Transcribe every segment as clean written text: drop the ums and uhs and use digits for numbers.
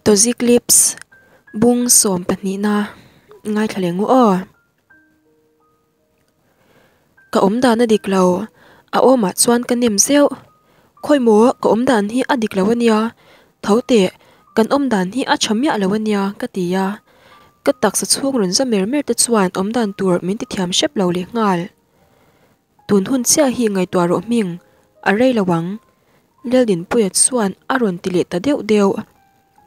Tozi Clips Bung sawmpahnihna ngaithla leh ngu aw. Ka awm dan a dik lo, a awmah chuan ka nem zeuh. Khawi maw ka awm dan hi a dik lo a nia, tho teh kan awm dan hi a tha miah lo a nia ka ti a. Ka taksa chhung rawn za mer mer te chuan awm dan tur min ti thiam hrep lo leh nghal. Tun hun chiah hi ngaihtuah rawh hming a rei lo ang. Leldinpuia chuan a rawn ti leh ta deuh deuh.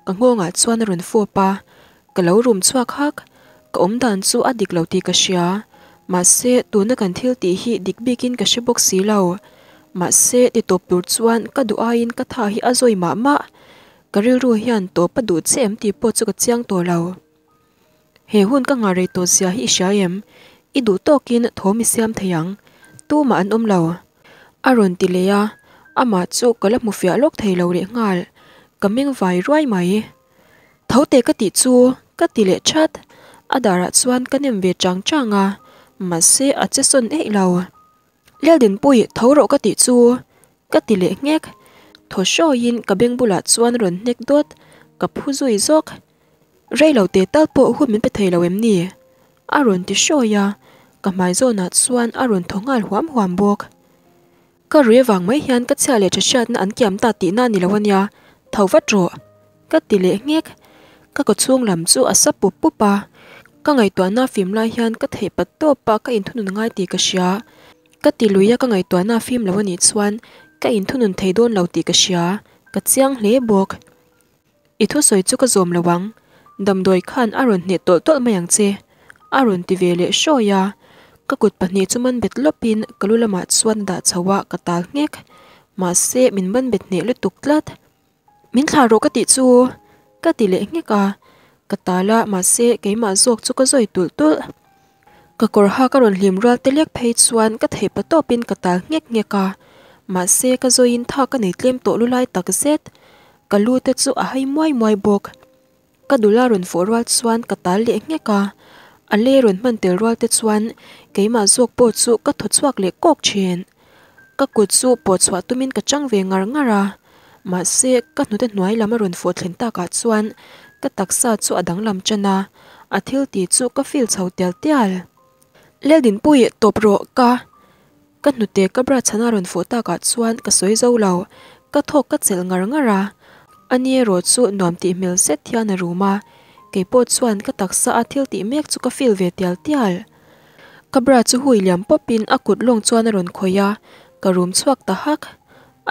Ka nghawngah chuan a rawn fawp a, ka lo rum chhuak hak. Ka awm dan chu a dik lo tih ka hria. Mahse, tuna kan thil tih hi dik bikin ka hre bawk si lo. Mahse, ti tawp tur chuan ka duh aiin ka tha hi a zawi mah mah. Ka rilru hian tawp a duh che em tih pawh chu ka chiang tawh lo. He hun ka nghah rei tawh zia hi i hria em? I duh tawkin thawm i siam thei ang. Tumah an awm lo. A rawn ti leh a, amah chu ka la hmu fiah lawk thei lo leh nghal. Ka meng vai ruai mai. Tho teh ka tih chu ka ti leh that. A darah chuan ka nem ve chang chang a, mahse a che sawn eih lo. Leldinpui tho rawh ka tih chu ka ti leh nghek. Thaw hrawiin ka beng bulah chuan rawn hnek dawt, ka phu zui zawk. Rei lo teh tal pawh hun min pe thei lo em ni? A rawn ti hrawi a, ka hmai zawnah chuan a rawn thaw nghal huam huam bawk. Ka rui avang mai hian ka chhia leh tha hriatna an kiam ta tihna a ni lo a nia, tho vat rawh! Ka ti leh nghek. Ka kawchhung lam chu a sa pup pup a, ka ngaihtuahna fim lai hian ka theih pat tawp a ka inthunun ngai tih ka hria. Ka ti lui a ka ngaihtuahna fim lo a nih chuan ka inthunun thei dawn lo tih ka hria, ka chiang hle bawk. I thusawi chu ka zawm lo ang, damdawi khan a rawn hneh tawlh tawlh mai ang che, a rawn ti ve leh hrawi a. Ka kut pahnih chu man bet lawpin ka lu lamah chuan a dah chho a, ka tal nghek. Mahse, min man bet hneh lutuk tlat. Min thlah rawh ka tih chu! ka ti leh nghek a, ka tal a, mahse, keimah zawk chu ka zawi tulh tulh. Ka kawr ha ka rawn hlim rual te lek phei chuan ka theih pa tawpin ka tal nghek nghek a, mahse ka zawiin tha ka nei tlem tawh lu lai tak zet. Ka lu te chu a hai muai muai bawk. Ka dula rawn fawh rual chuan ka tal leh nghek a, a lei rawn hman tel rual te chuan keimah zawk pawh chu ka thaw chhuak leh kawk thin. Ka kut chu pawh chhuah tumin ka chang ve ngar ngar a, mahse ka hnute hnuai lam a rawn fawh thlen takah chuan ka taksa chu a danglam tan a, a thil tih chu ka feel chho tial tial. Leldinpui tawp rawh ka. Ka hnute ka bra chhana rawn fawh takah chuan ka sawi zo lo, ka thawk ka chelh ngar ngar a, ani erawh chu nuam tih hmel zet hian a rum a, keipawh chuan ka taksa a thil tih mek chu ka feel ve tial tial. Ka bra chu hui liam pawpin a kut lawng chuan a rawn khawih a, ka rum chhuak ta hak,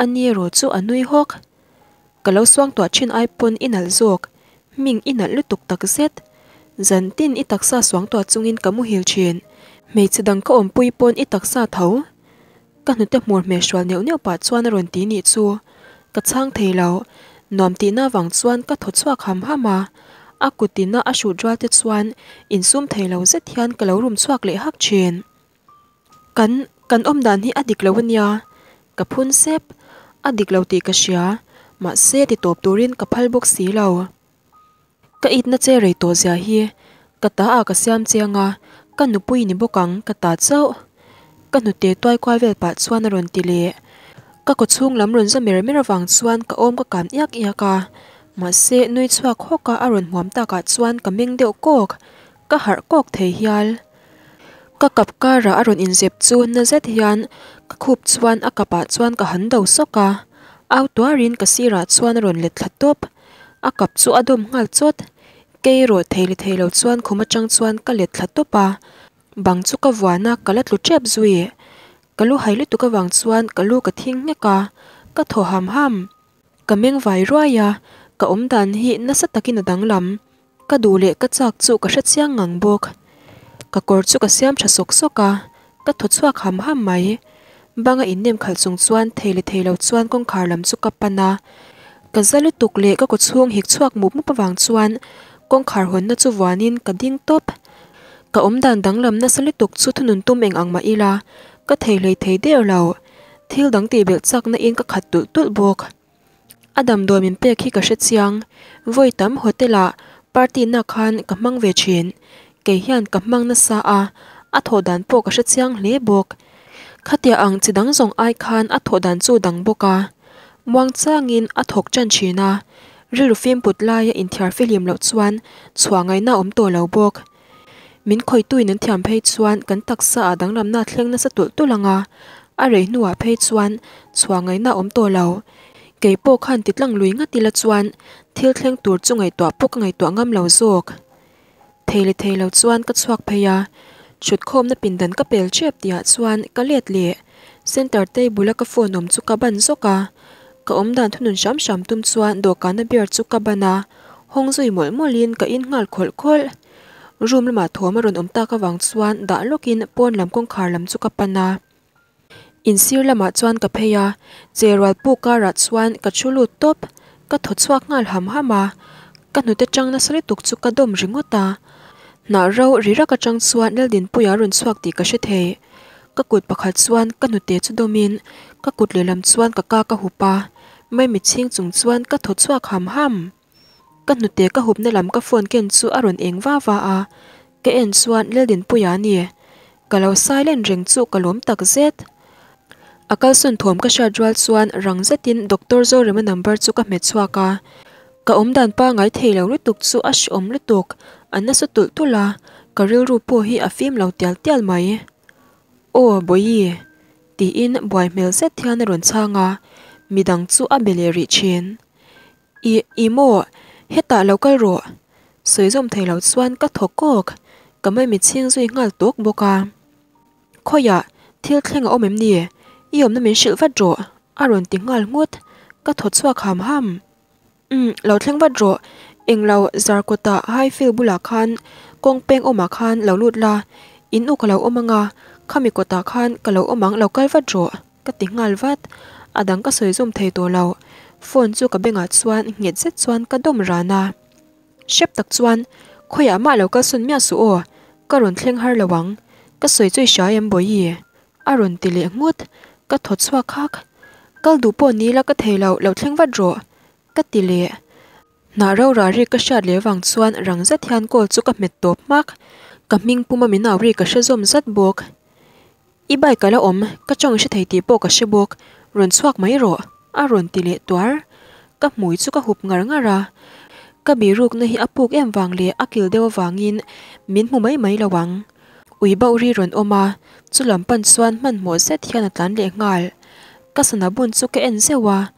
ani erawh chu a nui hawk. Ka lo suangtuah thin ai pawn i nalh zawk, hming i nalh lutuk tak zet. Zan tin i taksa suangtuah chungin ka muhil thin, hmeichhe dang ka awmpui pawn i taksa tho. Ka hnute hmur hmeh hrual neuh neuh pah chuan a rawn ti nih chu. Ka chhang thei lo, nuam tihna vang chuan ka thaw chhuak ham ham a, a kutina a hrut rual te chuan insum thei lo zet hian ka lo rum chhuak leh hak thin. Kan, kan awm dan hi a dik lo a nia, ka phun sep. A dik lo tih ka hria, mahse ti tawp turin ka phal bawk si lo. Ka itna che rei tawh zia hi, ka ta ah ka siam chiang a, ka nupui ni bawk ang ka ta chauh. Ka hnute tuai kual vel pah chuan a rawn ti leh. Ka kawchhung lam rawn za mer mer avang chuan ka awm ka kan iak iak a, mahse nui chhuak hawk a a rawn hmuam takah chuan ka meng deuh kawk, ka harh kawk thei hial. Ka kap karah a rawn inzep chu na zet hian ka khup chuan a kapah chuan ka han do sawk a, au tuarin ka sirah chuan a rawn let thla tawp. A kap chu a dawm nghal chawt. Kei erawh thei leh thei lo chuan khum atang chuan ka let thla tawp a, bang chu ka vuan a ka la tlu tep zui. Ka lu hai lutuk avang chuan ka lu ka thing nghek a, ka thaw ham ham. Ka meng vai ruai a, ka awm dan hi nasa takin a danglam. Ka duh leh ka chak chu ka hre chiang ngang bawk. Ka kawr chu ka siam tha sawk sawk a, ka thaw chhuak ham ham mai. Banga innem khalh chung chuan thei leh thei lo chuan kawngkhar lam chu ka pan a. Ka za lutuk leh ka kawchhung hik chhuak mup mup avang chuan kawngkhar hawnna chu vuanin ka ding tawp. Ka awmdan danglam nasa lutuk chu thunun tum eng ang mah ila, ka thei hlei thei der lo. Thil dang tih belh chakna in ka khat tulh tulh bawk. A damdawi min pek hi ka hre chiang. Vawi tam hotel ah party na khan ka hmang ve thin. Kei hian ka hmang nasa a, a thawh dan pawh ka hre chiang hle bawk. Khatia ang chi dang zawng ai khan a thawh dan chu dang bawk a. Muang changin a thawk tan thin a. Rilru fim put laia inthiar fihlim loh chuan chhuah ngaihna a awm tawh lo bawk. Min khawihtuin an thiam phei chuan kan taksa ah danglamna a thleng nasa tulh tulh ang a, a rei hnuah phei chuan chhuah ngaihna a awm tawh lo. Kei pawh khan ti tlang lui ngat ila chuan thil thleng tur chu ngaihtuah pawh ka ngaihtuah ngam lo zawk. Thei leh thei lo chuan ka chhuak phei a, thutkhawmna pindan ka pel tep tihah chuan ka let leh. Center table a ka phone awm chu ka ban zawk a, ka awmdan thunun hram hram tum chuan dawhkana beer chu ka ban a, hawng zui mawlh mawlhin ka in nghal khawlh khawlh. Room lamah thawm a rawn awm tak avang chuan dah lawkin pawn lam kawngkhar lam chu ka pan a. Insir lamah chuan ka phei a, cherual puk karah chuan ka thu lut tawp, ka thaw chhuak nghal ham ham a, ka hnute tang nasa lutuk chu ka dawm ringawt a. Hnah ro ri rak atang chuan Laldinpuia rawn chhuak tih ka hre thei. Ka kut pakhat chuan ka hnute chu dawmin ka kut lehlam chuan ka ka ka hup a, maimichhing chung chuan ka thaw chhuak ham ham. Ka hnute ka hupna lam ka phone ken chu a rawn eng va va a, ka en chuan Laldinpuia a ni. Ka lo silent reng chu ka lawm tak zet. A kalsawn thawm ka hriat rual chuan rang zetin Doctor Zorema number chu ka hmet chhuak a. Ka awmdan pangai thei lo lutuk chu a hreawm lutuk, a nasa tulh tulh a, ka rilru pawh hi a fim lo tial tial mai. Aw Bawihi tiin buai hmel zet hian a rawn chhang a, midang chu a be leh rih thin. Ih, ih maw, hetah lo kal rawh. Sawi zawm thei lo chuan ka thaw kawk, ka maimi chhing zui nghal tawk bawk a. Khawiah, thil thleng a awm em ni? I awmna min hrilh vat rawh, a rawn ti nghal nghut, ka thaw chhuak ham ham. Umm, lo thleng vat rawh, englo Zarkawtah Highfield bulah khan kawng peng awmah khan lo lut la, in u ka lo awm ang a, khami kawtah khan ka lo awm ang, lo kal vat rawh. Ka ti nghal vat, a dang ka sawi zawm thei tawh lo, phone chu ka bengah chuan nghet zet chuan ka dawm ran a. Hrep tak chuan khawiah mah lo kalsawn miah suh aw, ka rawn thleng har lo ang, ka sawi chu i hria em Bawihi? A rawn ti leh nghut, ka thaw chhuak hak, kal duh pawh ni ila ka thei lo, lo thleng vat rawh ka ti leh. Hnah rora ri ka hriat leh vang chuan rang zet hian call chu ka hmet tawp hmak, ka hming puma min au ri ka hre zawm zat bawk. I bike a la awm, ka tawng hre thei tih pawh ka hre bawk, rawn chhuak mai rawh, a rawn ti leh tuar. Ka hmui chu ka hup ngar ngar a, ka birukna hi a puk em vang leh a kil deuh avangin min hmu mai mai lo ang. Ui bauh ri rawn awm a, chu lam pan chuan hmanhmawh zet hian a tlan leh nghal. Ka sana bun chu ka en zeuh a,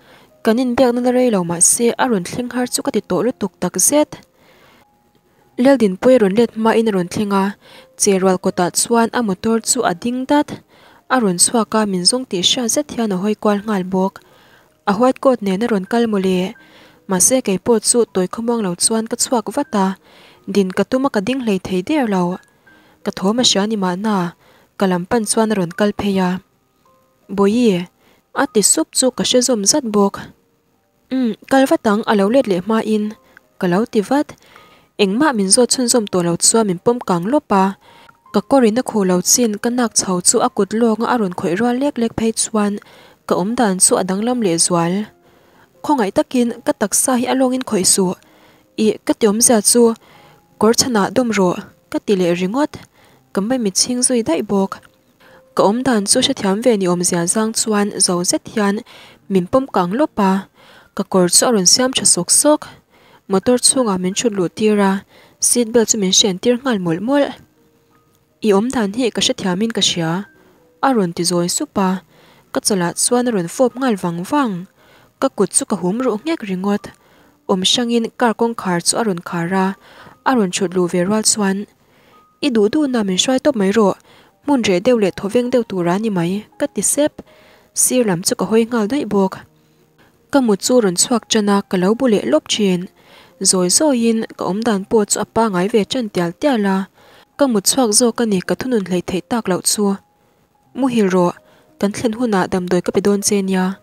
kan inbiakna la rei lo mah se a rawn thleng har chu ka ti tawh lutuk tak zet. Laldinpuii rawn let hmain a rawn thleng a, Cherual kawtah chuan a motor chu a ding dat. A rawn chhuak a, min zawng tih hriat zet hian a hawi kual nghal bawk. A white coat nen a rawn kal mawle. Mahse kei pawh chu tawi khawmuang lo chuan ka chhuak vat a, din ka tum a ka ding hlei thei der lo. Ka thawm a hria ni mahna, ka lam pan chuan a rawn kal phei a. Bawihi, a ti sup chu ka hre zawm zat bawk. Umm, kal vat ang, a lo let leh hmain ka lo ti vat. Engmah min zawt chhunzawm tawh lo chuan min pawm kang lawp a, ka kawrin a khuh lo chin ka nak chho chu a kut lawnga a rawn khawih rual lek lek phei chuan ka awm dan chu a danglam leh zual. Khawngaih takin ka taksa hi a lawngin khawih suh, ih ka ti awmzia chu kawr chhanah dawm rawh ka ti leh ringawt, ka maimit chhing zui daih bawk. Ka awm dan chu hrethiam ve ni awmzia zang chuan zo zet hian min pawm kang lawp a, ka kawr chu a rawn siam tha sawk sawk. Motor chhungah min thut luh tir a, seat belt chu min hren tir nghal mawlh mawlh. I awm dan hi ka hrethiamin ka hria, a rawn ti zawi sup a, ka chawlh ah chuan a rawn fawp nghal vang vang. Ka kut chu ka hum ruh nghek ringawt. Awm hrangin car kawngkhar chu a rawn khar a, a rawn thut luh ve rual chuan I duh duhna min hruai tawp mai rawh, hmun reh deuh leh thawveng deuh tura ni mai, ka ti sep. Sir lam chu ka hawi nghal daih bawk. Ka mut chu rawn chhuak tan a, ka lo bu leh lawp thin. Zawi zawiin ka awmdan pawh chu a pangai ve tan tial tial a, ka mut chhuak zawk a ni ka thunun hleih theih tak loh chu. Muhil rawh, kan thlen hunah damdawi ka pe dawn che nia.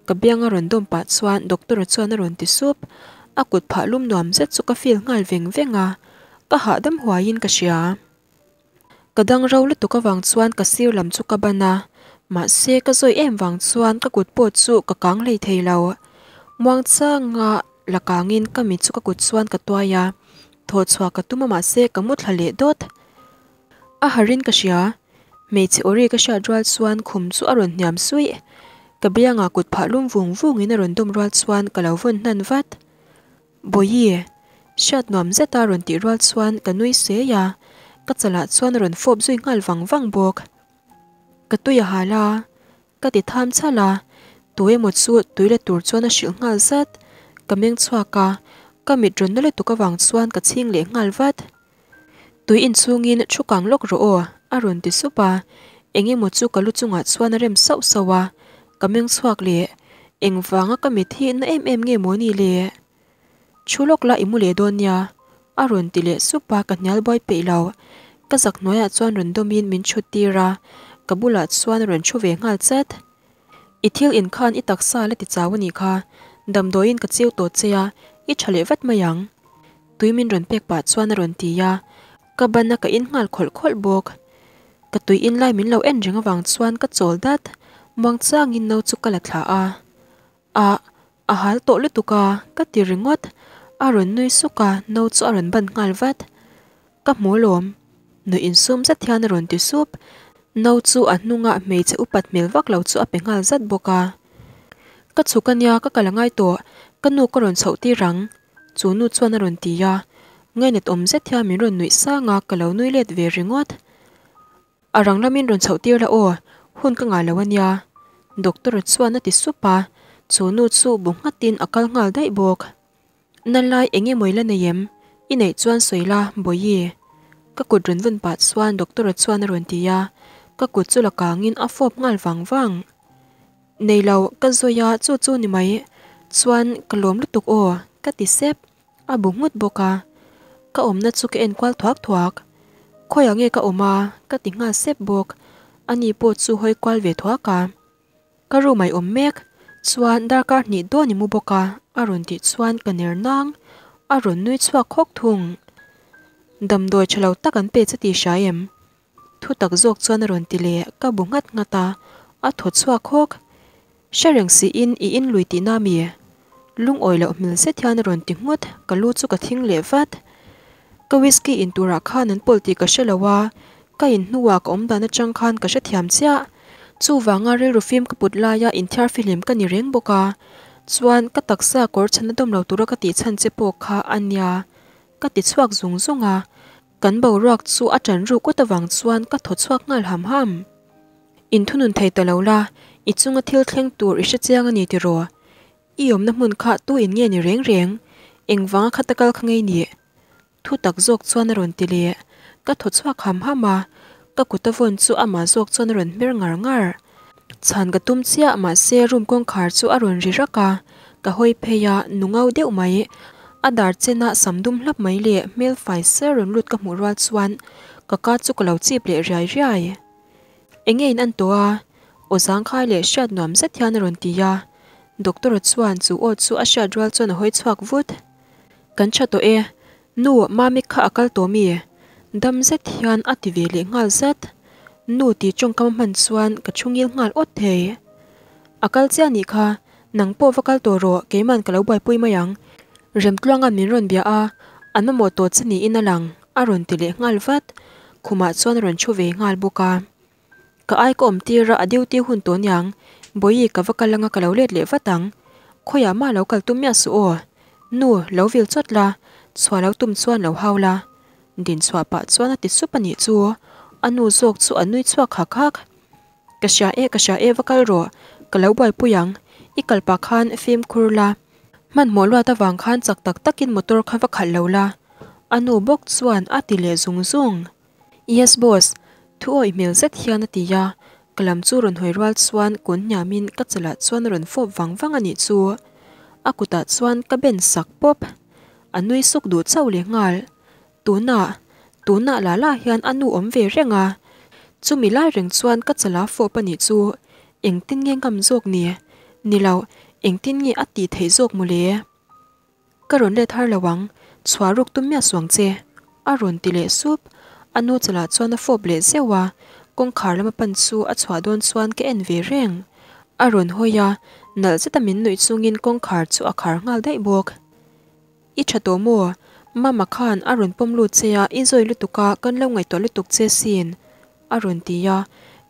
Ka biang a rawn dawm pah chuan doctor-a chuan a rawn ti sup. A kut phah lum nuam zet chu ka feel nghal veng veng a, ka hahdam huaiin ka hria. Ka dang ro lutuk avang chuan ka sir lam chu ka ban a, mahse ka zawi em vang chuan ka kut pawh chu ka kang hlei thei lo. Muangchanga la kangin ka mit chu ka kut chuan ka tuai a, thawh chhuah ka tum a mahse ka mu thla leh dawt. A harin ka hria, hmeichhe aw ri ka hriat rual chuan khum chu a rawn hniam suih. Ka biangah kut phah lum vung vungin a rawn dawm rual chuan ka lo vawn hnan vat. Bawihi, hriat nuam zeta rawn tih rual chuan ka nui suai a, ka chalah chuan a rawn fawp zui nghal vang vang bawk. Ka tui a hal a, ka ti tham chhalh a, tu emaw chu tui la tur chuan a hrilh nghal zat. Ka meng chhuak a, ka mit rawn na lutuk avang chuan ka chhing leh nghal vat. Tui inchhungin thu kang lawk rawh aw, a rawn ti sup a, eng emaw chu ka lu chungah chuan a rem sauh sauh a, ka meng chhuak leh, engvanga ka mit hi na em em nge maw ni le? Thu lawk la i mu leh dawn nia, a rawn ti leh sup a, ka hnial buai peih lo. Ka zak hnuaiah chuan rawn dawmin min chhut tir a, ka bulah chuan a rawn thu ve nghal chat. I thil in khan i taksa la ti chau a nih kha, damdawiin ka chiu tawh che a, i tha leh vat mai ang. Tui min rawn pek pah chuan a rawn ti a, ka ban a ka in nghal khawlh khawlh bawk. Ka tui in lai min lo en reng avang chuan ka chawl dat, muang changin no chu ka la thla a. Ah, a hal tawh lutuk a, ka ti ringawt. A rawn nui suk a, no chu a rawn ban nghal vat. Ka hmu alawm. Nuih insum zet hian a rawn ti sup. No chu a hnungah hmeichhe upat hmel vak lo chu a pe nghal zat bawk a. Ka chhuk ania, ka kal a ngai tawh. Ka nu ka rawn chhoh tir ang. Chu nu chuan a rawn ti a. Ngainat awm zet hian min rawn nuih sang a, ka lo nui let ve ringawt. A rang lamin rawn chhoh tir la aw, hun ka ngah lo a nia. Doctor chuan a ti sup a, chu nu chu bu nghatin a kal nghal daih bawk. Na lai eng emaw i la nei em? I neih chuan sawi la, Bawihi. Ka kut rawn vun pah chuan doctor chuan a rawn ti a, ka kut chu la kangin a fawp nghal vang vang. Nei lo, ka zawi a, chu chu ni mai. Chuan ka lawm lutuk aw, ka ti sep. A bu nghut bawk a, ka awmna chu ka en kual thuak thuak. Khawiah nge ka awm a? ka ti nghal sep bawk. Ani pawh chu hawi kual ve thuak a. Ka room ah i awm mek. Chuan darkar hnih dawn i mu bawk a, a rawn tih chuan ka ner nang. A rawn nui chhuak khawk thung. Damdawi tha lo tak an pe che tih hria em? Thu tak zawk chuan a rawn ti leh, ka bu nghat nghat a, a thaw chhuak hawk. Hre reng siin i in lui tihna mi? Lungawi loh hmel zet hian a rawn ti nghut, ka lu chu ka thing leh vat. Ka whisky in turah khan an pawlh tih ka hre lo a, ka in hnuah ka awm dan atang khan ka hrethiam chiah. Chuvanga rilru fim ka put laia inthiar fihlim ka ni reng bawk a, chuan ka taksa kawr chhan a dawm lo tura ka tih chhan che pawh kha a nia, ka ti chhuak zung zung a. Kan boruak chu a ṭan ruk ut avang chuan ka thaw chhuak nghal ham ham. Inthunun thei ta lo la, i chunga thil thleng tur i hre chiang a ni tiraw? I awmna hmun kha tu in nge ni reng reng? Engvanga khata kal kha ngei nih? Thu tak zawk chuan a rawn ti leh. Ka thaw chhuak ham ham a, ka kut a vawn chu amah zawk chuan a rawn hmer ngar ngar. Chhan ka tum chiah mahse room kawngkhar chu a rawn ri rak a, ka hawi phei a, nu ngau deuh mai. A dar chena sam dum hlap mai leh hmel fai ser rawn lut ka hmuh rual chuan ka ka chu ka lo chip leh riai riai. Enge in an tawh a? Aw zangkhai leh hriat nuam zet hian a rawn ti a, Doctor chuan chu aw chu a hriat rual chuan a hawi chhuak vut. Kan tha tawh e, Nu, Mami kha a kal tawh mi? Dam zet hian a ti ve leh nghal zat. Nu tih tawngkam a hman chuan ka thu ngil nghal awt thei. A kal chiah nih kha, nang pawh va kal tawh rawh, keiman ka lo buaipui mai ang. Remtluanga'n min rawn bia a, an mamawh tawh che niin a lang, a rawn ti leh nghal vat. Khumah chuan a rawn thu ve nghal bawk a. Ka ai ka awm tir a, a duty hun tawh niang. Bawihi ka va kal anga ka lo let leh vat ang. Khawiah mah lo kal tum miah suh aw. Nu, lo vil chawt la, chhuah lo tum chuan lo hau la. Din chhuah pah chuan a ti sup a nih chu. A nu zawk chu a nui chhuak hak hak. Ka hria e, ka hria e va kal rawh. Ka lo buaipui ang. I kal pah khan fimkhur la. Hmanhmawh luat avang khan chak tak takin motor kha va khalh lo la. A nu bawk chuan a ti leh zung zung. Yes boss, thu awih hmel zet hian a ti a, ka lam chu rawn hawi rual chuan kun hniamin ka chalah chuan a rawn fawp vang vang a nih chu. A kutah chuan ka ben sak pawp. A nui suk duh chauh leh nghal. Tunah, tunah lah lah hian a nu awm ve reng a, chumi lai reng chuan ka chalah fawp a nih chu engtin nge ngam zawk ni? Ni lo, engtin nge a tih theih zawk mawle? Ka rawn let har lo ang, chhuah ruk tum miah suang che, a rawn ti leh sup. A nu chalah chuan a fawp leh zeuh a, kawngkhar lama pan chu a chhuah dawn chuan ka en ve reng. A rawn hawi a, nalh zeta min nuih chungin kawngkhar chu a khar nghal daih bawk. I tha tawh maw? Mama khan a rawn pawm lut che a, i zawi lutuk a, kan lo ngaihtuah lutuk che sin, a rawn ti a,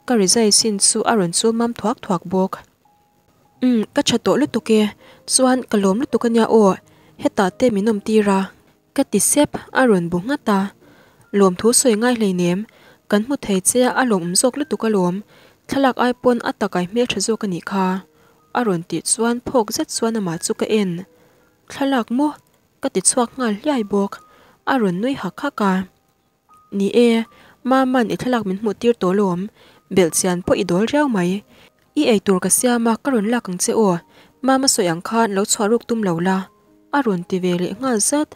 ka rizai sin chu a rawn chul mam thuak thuak bawk. Umm, ka tha tawh lutuk e. Chuan ka lawm lutuk ania aw. Hetah te min awm tir a, ka ti sep, a rawn bu nghat a. Lawmthu sawi ngai hleinem, kan hmu thei che a, a lawmawm zawk lutuk alawm, thlalak ai pawn a tak ai hmeltha zawk a nih kha, a rawn tih chuan phawk zet chuan amah chu ka en. Thlalak maw? Ka ti chhuak nghal hliai bawk, a rawn nui hak hak a. Ni e, Mama'n i thlalak min hmuh tir tawh lawm, belhchian pawh i dawl riau mai. I eitur ka siam a, ka rawn lak ang che aw, Mama sawi ang khan lo chhuah ruk tum lo la, a rawn ti ve leh nghal zat.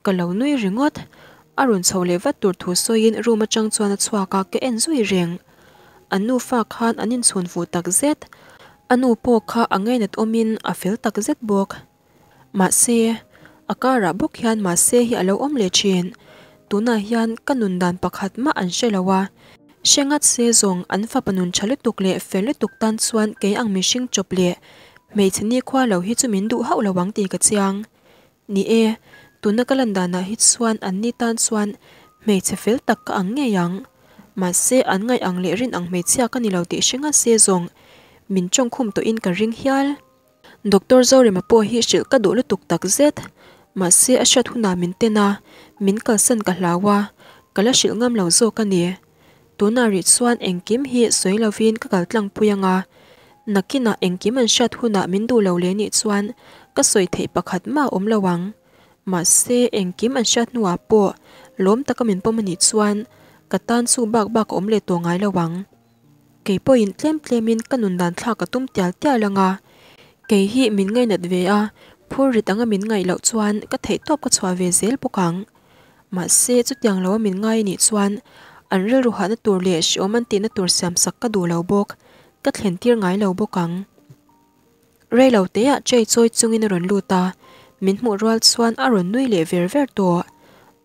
Ka lo nui ringawt. A rawn chho leh vat tur thu sawiin room atang chuan a chhuak a, ka en zui reng. An nufa khan an inchhun fuh tak zet. A nu pawh kha a ngainat awmin a fel tak zet bawk. Mahse, a karah bawk hian mahse hi a lo awm leh thin. Tunah hian ka nun dan pakhat mah an hre lo a. Hre ngat se zawng an fapa nun tha lutuk leh fel lutuk tan chuan kei ang mihring chawp leh hmeichhe nikhua lo hi chu min duh hauh lo ang tih ka chiang. Ni e, tuna ka lan danah hi chuan an ni tan chuan hmeichhe fel tak ka ang ngei ang. Mahse, an ngaih ang leh rin ang hmeichhia ka ni lo tih hre ngat se zawng min tawngkhum tawhin ka ring hial. Doctor Zorema pawh hi hrilh ka duh lutuk tak zet. Mahse a hriat hunah min ten a, min kalsan ka hlau a, ka la hrilh ngam lo zawk a ni. Tunah rih chuan engkim hi sawi lovin ka kal tlangpui ang a, nakinah engkim an hriat hunah min duh lo leh nih chuan ka sawi theih pakhat mah a awm lo ang. Mahse engkim an hriat hnuah pawh lawm taka min pawm a nih chuan ka tan chu bak bak a awm leh tawh ngai lo ang. Kei pawhin tlem tlemin ka nun dan thlak ka tum tial tial ang a, kei hi min ngainat ve a, phur rit anga min ngaih loh chuan ka theihtawp ka chhuah ve zel bawk ang. Mahse, chutiang loa min ngai anih chuan an rilru hahna tur leh hreawm an tihna tur siamsak ka duh lo bawk, ka thlen tir ngai lo bawk ang. Rei lo teah chei chawi chungin a rawn lut a, min hmuh rual chuan a rawn nui leh ver ver tawh.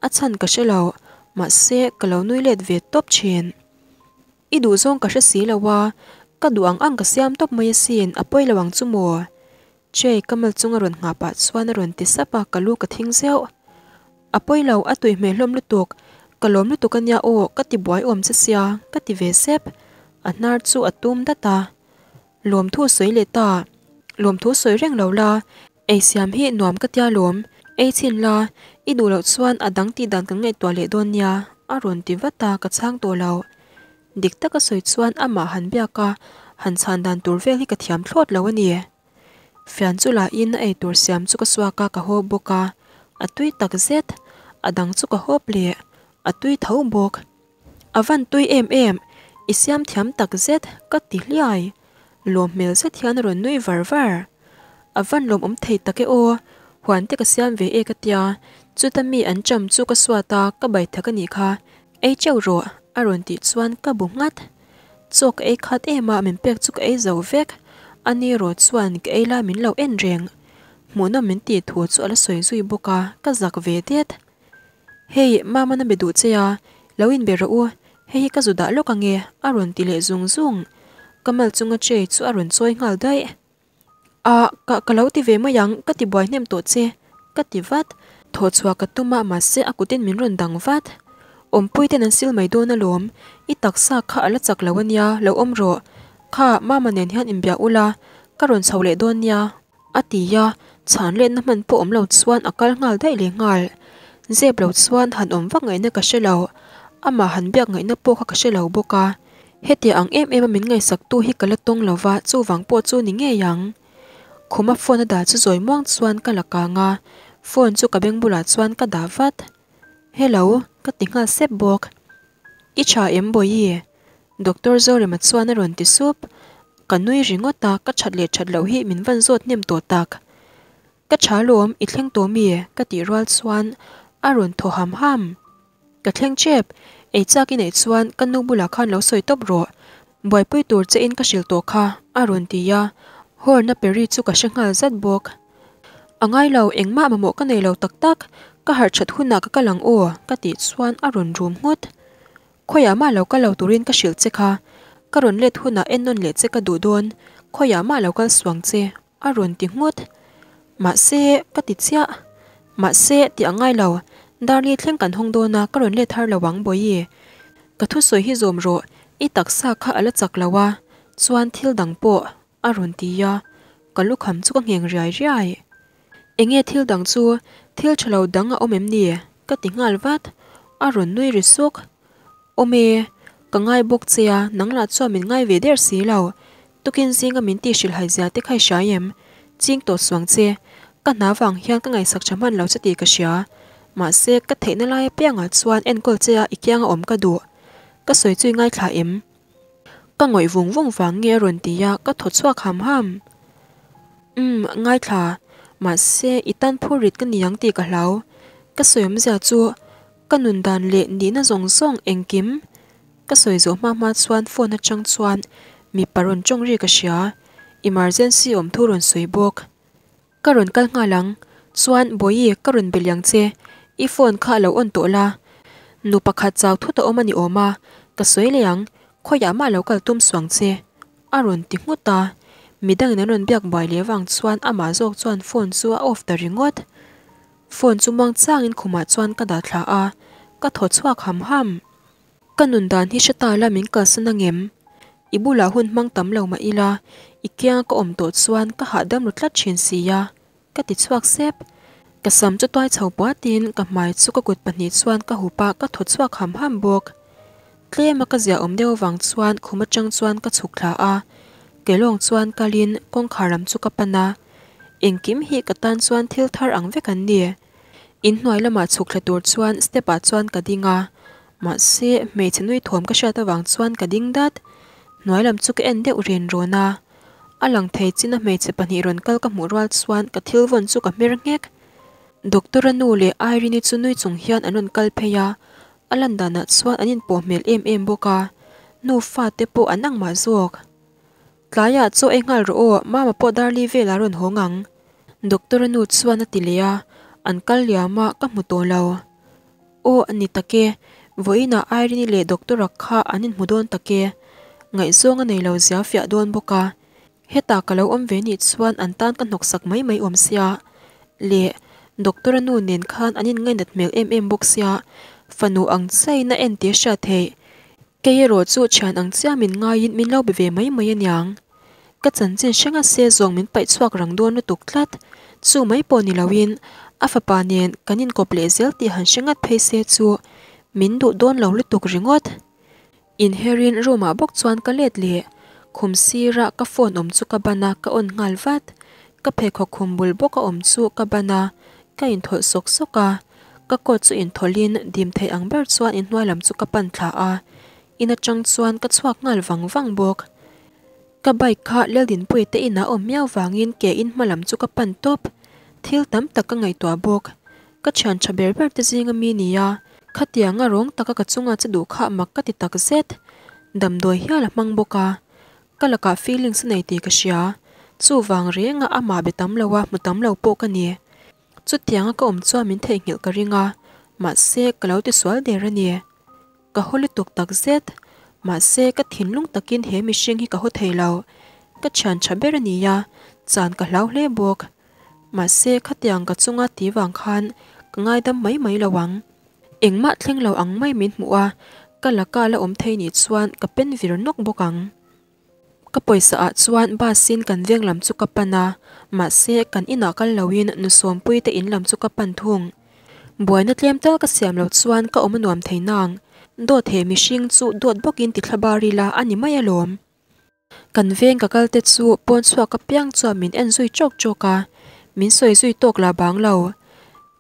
A chhan ka hre lo, mahse ka lo nui let ve tawp thin. I duh zawng ka hre si lo a, ka duh ang ang ka siam tawp mai asin, a pawi lo ang chu maw? Jay ka mal chung a rawn nghah pah chuan a rawn ti sap a, ka lu ka thing zeuh. A pawi lo, a tui hmel hlawm lutuk, ka lawm lutuk ania aw, ka ti buai awm che sia, ka ti ve sep. A hnar chu a tum dat a. Lawmthu sawi leh ta. Lawmthu sawi reng lo la, Ei siam hi nuam ka tia lawm, ei chhin la, i duh loh chuan a dang tih dan kan ngaihtuah leh dawn nia, a rawn ti vat a, ka chhang tawh lo. Dik taka sawi chuan amah han biak a, han chhan dan tur vel hi ka thiam thlawt lo a ni. Fian chu la in a ei tur siam chu ka suak a, ka hawp bawk a, a tui tak zet, a dang chu ka hawp leh, a tui tho bawk. A van tui em em, i siam thiam tak zet, ka ti hliai. Lawm hmel zet hian a rawn nui var var. A van lawmawm thei tak e aw, huan te ka siam ve e ka tia, chuta mi an cham chu ka suat a, ka bai thak a nih kha, ei teuh rawh a rawn tih chuan ka bu nghat. Chaw ka ei khat em a, min pek chu ka ei zo vek, a ni rawh chuan ka ei lai min lo en reng. Hmuhnawm min tih thu chu a la sawi zui bawk a, ka zak ve det. Hei, Mama na be duh che a, lo inbe rawh u, hei hi ka zu dah lawk ange, a rawn ti leh zung zung. Ka mal chunga tray chu a rawn chawi nghal daih. Ah, ka ka lo ti ve mai ang, ka ti buai hnem tawh che, ka ti vat. Thaw chhuah ka tum a, mahse a kutin min rawn dang vat. Awmpui ten an sil mai dawn alawm, i taksa kha a la chak lo ania, lo awm rawh. Kha, Mama nen hian inbiah ula, ka rawn chho leh dawn nia. A ti a, chhan letna hman pawh awm lo chuan a kal nghal daih leh nghal. Zep lo chuan han awm vak ngaihna ka hre lo, amah han biak ngaihna pawh kha ka hre lo bawk a. Hetiang ang em em a min ngaihsaktu hi ka la tawng lo va, chuvang pawh chu ni ngei ang. Khuma phone a dah chu zawi muang chuan ka la kang a, phone chu ka beng bulah chuan ka dah vat. Hello, ka ti nghal sep bawk. I tha em Bawihi? Doctor Zorema chuan a rawn ti sup. Ka nui ringawt a, ka that leh that loh hi min van zawt hnem tawh tak. Ka tha lawm, i thleng tawh mi? Ka tih rual chuan a rawn thaw ham ham. Ka thleng tep, ei chak i neih chuan ka nu bulah khan lo sawi tawp rawh. Buaipui tur che in ka hrilh tawh kha, a rawn ti a, horn a pe ri chu ka hre nghal zat bawk. A ngai lo, engmah mamawh ka nei lo tak tak, ka harh that hunah ka kal ang aw, ka tih chuan a rawn rum nghut. Khawiah mah lo kal lo turin ka hrilh che kha, ka rawn let hunah en nawn leh che ka duh dawn, khawiah mah lo kal suang che, a rawn ti nghut. Mahse, ka ti chiah. Mahse, tih a ngai lo, Darli thleng kan hawng dawn a, ka rawn let har lo ang Bawihi. Ka thusawi hi zawm rawh, i taksa kha a la chak lo a, chuan thil dang pawh, a rawn ti a, ka lukham chu ka ngheng riai riai. Enge thil dang chu? Thil tha lo dang a awm em ni? Ka ti nghal vat. A rawn nui ri suk. Awm e, ka ngai bawk che a, nang lah chuan min ngai ve der si lo. Tukin zinga min tih hrilhhai zia te kha i hria em? Ching tawh suang che. Ka hna vang hian ka ngaihsak tha hman lo che tih ka hria. Mahse, ka theihna lai apiangah chuan enkawl che a i kianga awm ka duh. Ka sawi chu i ngaithla em? Ka ngawih vung vung vang nge a rawn ti a, ka thaw chhuak ham ham. Umm, ngaithla. Mahse, i tan phur rit ka ni ang tih ka hlau. Ka sawi awmzia chu ka nun dan leh nihna zawng zawng engkim ka sawi zawh hma hma chuan phone atang chuan mipa rawn tawng ri ka hria. Emergency awm thu rawn sawi bawk. Ka rawn kal nghal ang. Chuan, Bawihi, ka rawn be liang che. I phone kha a lo on tawh la. Nu pakhat chau thut a awm a ni awm a, ka sawi leh ang, khawiah mah lo kal tum suang che. A rawn ti nghut a. Midangin an rawn biak buai leh vang chuan amah zawk chuan phone chu a off ta ringawt. Phone chu muang changin khumah chuan ka dah thla a, ka thaw chhuak ham ham. Ka nun dan hi hre ta la min kalsan angem? I bulah hun hmang tam lo mah ila, i kianga ka awm tawh chuan ka hahdam ru tlat thin si a, ka ti chhuak sep. Ka sam chu tuai chho puatin ka hmai chu ka kut pahnih chuan ka hup a, ka thaw chhuak ham ham bawk. Tlema ka zia awm deuh avang chuan khum atang chuan ka chhuk thla a, kelawng chuan kalin kawngkhar lam chu ka pan a. Engkim hi ka tan chuan thil thar ang vek an ni. Inhnuai lamah chhuk thla tur chuan step ah chuan ka ding a, mahse hmeichhe nui thawm ka hriat avang chuan ka ding dat. Hnuai lam chu ka en deuh ren rawn a, a lang thei chin a hmeichhe pahnih rawn kal ka hmuh rual chuan ka thil vawn chu ka hmer nghek. Doctor-a nu leh Irene-i chu nui chung hian an rawn kal phei a, a lan danah chuan an inpawh hmel em em bawk a, nufa te pawh an ang mah zawk. Tlaiah chaw ei nghal rawh aw, mama pawh darli velah rawn hawng ang. Doctor-a nu chuan a ti leh a, an kal liam a, ka hmu tawh lo. Aw, a ni tak e, vawiinah Irene-i leh Doctor-a kha an inhmu dawn tak e. Ngaihzawng a nei lo zia fiah dawn bawk a, hetah ka lo awm ve nih chuan an tan ka hnawksak mai mai awm sia. Le, Doctor-a nu nen khan an inngainat hmel em em bawk sia, fanu ang chaiin a entir hriat theih. Kei erawh chu thian ang chiah min ngaiin min lo be ve mai mai aniang. Ka chanchin hre ngat se zawng min paih chhuak rang dawn lutuk tlat. Chu mai pawh ni loin a fapa nen kan inkawp leh zel tih han hre ngat phei se chu min duh dawn lo lutuk ringawt. Inherin room ah bawk chuan ka let leh. Khum sirah ka phone awm chu ka ban a, ka on nghal vat. Ka pheikhawk khum bul bawk a awm chu ka ban a, ka inthawlh sawk sawk a. Ka coat chu inthawlhin dim theih ang ber chuan inhnuai lam chu ka pan thla a, in atang chuan ka chhuak nghal vang vang bawk. Ka bike kha Leldinpuii te inah awm miau vangin ke in hma lam chu ka pan tawp. Thil tam tak ka ngaihtuah bawk. Ka thian tha ber ber te zinga mi nia, khatianga rawng taka ka chunga che duh kha mak ka ti tak zet. Damdawi hial a hmang bawk a, ka lakah feelings a nei tih ka hria. Chuvang renga amah be tam lo a, hmu tam lo pawh ka ni. Chutianga ka awm chuan min theihnghilh ka ring a, mahse ka lo tisual der a ni. Ka haw lutuk tak zet, mahse ka thinlung takin he mihring hi ka haw thei lo. Ka thian tha ber a ni a, chan ka hlau hle bawk. Mahse khatiang ka chunga ti vang khan ka ngaidam mai mai lo ang. Engmah thleng lo ang mai min hmuh a, ka laka la awm thei nih chuan ka pen vir nawk bawk ang. Ka pawisa ah chuan bus in kan veng lam chu ka pan a, mahse kan inah kal lo in nu Sawmpuii te in lam chu ka pan thung. Buaina tlem tal ka siam lo chuan ka awm a nuam thei nang. Dawt he mihring chu dawt bawk in ti thla bar ila a ni mai alawm. Kan veng ka kal te chu pawn chhuak apiang chuan min en zui chawk chawk a, min sawi zui tawk lah bang lo.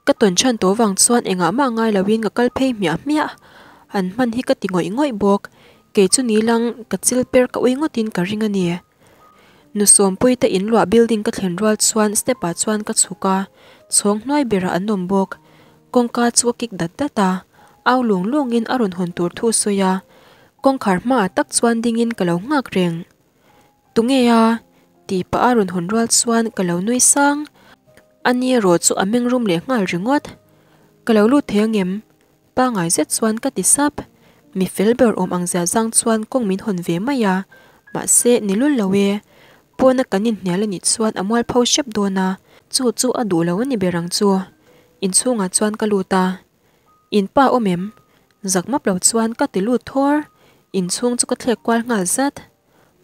Ka tawn chhan tawh vang chuan engah mah ngai loin ka kal phei hmiah hmiah. An hman hi ka ti ngawih ngawih bawk. Kei chu ni lang ka chil per ka ui ngawtin ka ring a ni. Nu Sawmpuii te in luah building ka thlen rual chuan step ah chuan ka chhuk a, chhawng hnuai berah an awm bawk. Kawngka chu a kik dat dat a, au lung lungin a rawn hawn tur thu sawi a. Kawngkhar hmaah tak chuan dingin ka lo nghak reng. Tunge a? tih pah a rawn hawn rual chuan ka lo nui sang. A ni erawh chu a meng rum leh nghal ringawt. Ka lo lut thei angem? Pangai zet chuan ka ti sap. Mi fel ber awm ang zia zang chuan kawng min hawn ve mai a, mahse ni lul lo e. Pawna kan inhnial a nih chuan a mualpho hrep dawn a, chu chu a duh lo a ni ber ang chu. Inchhungah chuan ka lut a. In pa awm em? Zak map lo chuan ka ti lut thawr. Inchhung chu ka thlek kual nghal zat.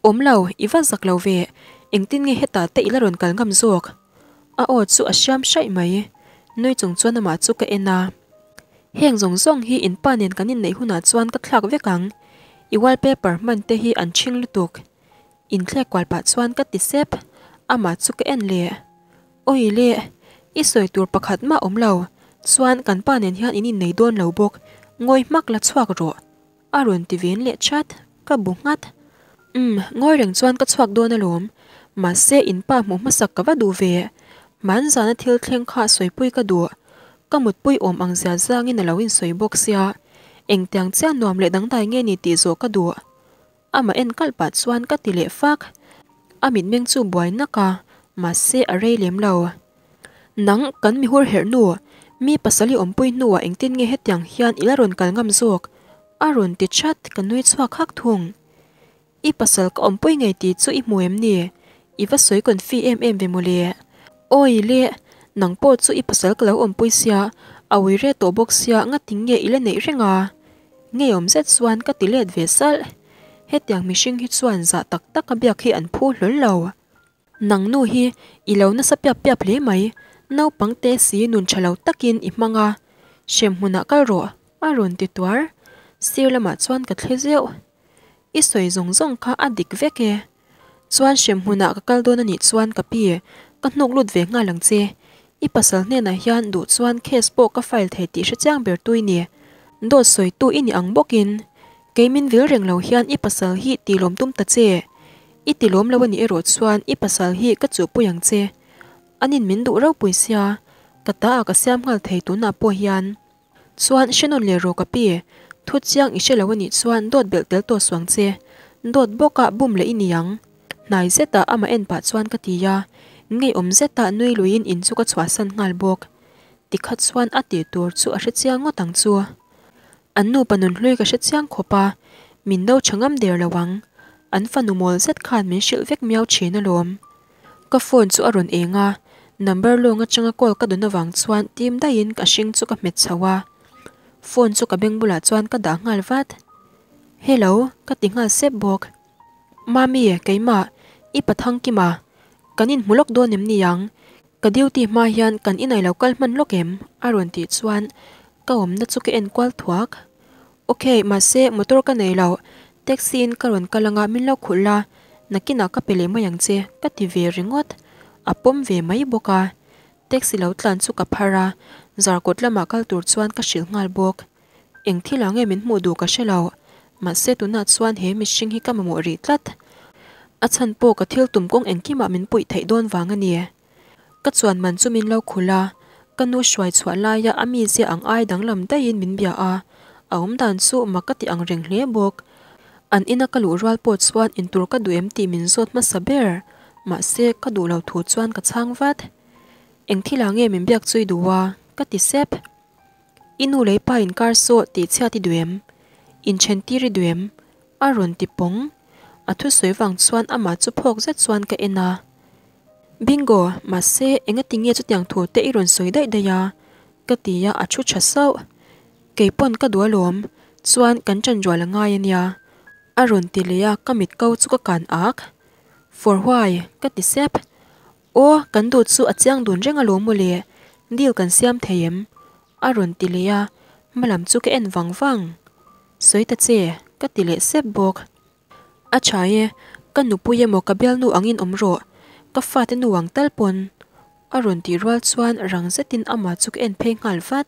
Awm lo, i va zak lo ve, engtin nge hetah te i la rawn kal ngam zawk? A aw chu a hriam hraih mai. Nui chung chuan amah chu ka en a. Heng zawng zawng hi in pa nen kan inneih hunah chuan ka thlak vek ang. I wallpaper hman te hi an ṭhing lutuk. Inthlek kual pah chuan ka ti sep. Amah chu ka en leh. Awi le, i sawi tur pakhat mah awm lo. Chuan kan pa nen hian in innei dawn lo bawk. Ngawi hmak la chhuak rawh. A rawn ti ven leh chat, ka bu nghat. Umm, ngawi reng chuan ka chhuak dawn alawm. Mahse in pa hmuh hmasak ka va duh ve. Hmanzana thil thleng kha sawipui ka duh. Ka mutpui awm ang zia zangin a lo insawi bawk sia. Engtiang chiah nuam leh dangdai nge ni tih zawh ka duh. Amah en kalh pah chuan ka ti leh fak. A mitmeng chu buai nak a, mahse a rei lem lo. Nang kan mi hur herh nu, mi pasal i awmpui hnuah engtin nge hetiang hian i la rawn kal ngam zawk? A rawn ti chat, ka nui chhuak hak thung. I pasal ka awmpui ngei tih chu i hmu em ni? I va sawi confi em em ve mawle. Awi le, nang pawh chu i pasal ka lo awmpui sia, a ui re tawh bawk sia ngating nge i la neih reng a? Ngeiawm zet chuan ka ti let ve salh. Hetiang mihring hi chuan zah tak tak a biak hi an phu hlawl lo. Nang nu hi i lo nasa piap piap hle mai, naupang te si nun tha lo takin i hmang a, hrem hmunah kal rawh a rawn ti tuar. Sir lamah chuan ka thle zeuh. I sawi zawng zawng kha a dik vek e. Chuan hrem hmunah ka kal dawn a nih chuan ka pi, ka hnuk lut ve nghal ang che. I pasal hnenah hian duh chuan case pawh ka file thei tih hre chiang ber tu i ni. Dawt sawitu i ni ang bawkin kei min vil reng lo hian i pasal hi ti lawm tum ta che. I ti lawm lo a nih erawh chuan i pasal hi ka chuhpui ang che. Anin min duh ropui sia, ka ta ah ka siam nghal thei tunah pawh hian. Chuan hre nawn leh rawh ka pi, thu chiang i hre lo a nih chuan dawt belh tel tawh suang che, dawt bawkah bum leh i ni ang. Hnai zetah amah en pah chuan ka ti a, ngeiawm zetah nui luiin in chu ka chhuahsan nghal bawk. Tikha chuan a tih tur chu a hre chiang ngawt ang chu. An nupa nun hlui ka hre chiang khawp a, min do tha ngam der lo ang. An fanu mawl zet khan min hrilh vek miau thin alawm. Ka phone chu a rawn eng a, number lawng atanga call ka dawn avang chuan tim daihin ka hring chu ka hmet chho a. Phone chu ka beng bulah chuan ka dah nghal vat. Hello, ka ti nghal sep bawk. Mami, keimah, i pathang Kima, kan inhmu lawk dawn em ni ang? Ka duty hma hian kan inai lo kal hman lawk em? A rawn tih chuan ka awmna chu ka en kual thuak. Ok, mahse motor ka nei lo, taxi in ka rawn kal anga min lo khulh la, nakinah ka pe leh mai ang che, ka ti ve ringawt. A pawm ve mai bawk a. Taxi lo tlan chu ka phar a, Zarkawt lamah kal tur chuan ka hrilh nghal bawk. Eng thil ah nge min hmuh duh ka hre lo, mahse tunah chuan he mihring hi ka mamawh rih tlat. A chhan pawh ka thil tum kawng engkimah min puih theih dawn vang a ni. Ka chuan man chu min lo khulh a, ka nu hruai chhuah laia a mizia ang ai danglam daihin min bia a, a awm dan chu mak ka ti ang reng hle bawk. An ina ka luh rual pawh chuan intur ka duh em tih min zawt hmasa ber, mahse ka duh lo thu chuan ka chhang vat. Eng thil ah nge min biak chu i duh a? ka ti sep. I nu lei pa inkar saw tih chhiat i duh em? Inthen tir i duh em? A rawn ti pawng. A thusawi vang chuan amah chu phawk zet chuan ka en a. Bingo, mahse engati nge chutiang thu te i rawn sawi daih daih a? Ka ti a, a thu tha sauh. Kei pawn ka duh alawm, chuan kan ṭanrual a ngai a nia. A rawn ti leh a, ka mit ko chu ka kan ak. For why? Ka ti sep. Aw, kan duh chu a chiang dun reng alawm mawle, deal kan siam thei em? A rawn ti leh a, hma lam chu ka en vang vang. Sawi ta che, ka ti leh sep bawk. A tha e, ka nupui emaw ka bialnu angin awm rawh, ka fate nu ang tal pawn. A rawn tih rual chuan rang zetin amah chu ka en phei nghal vat.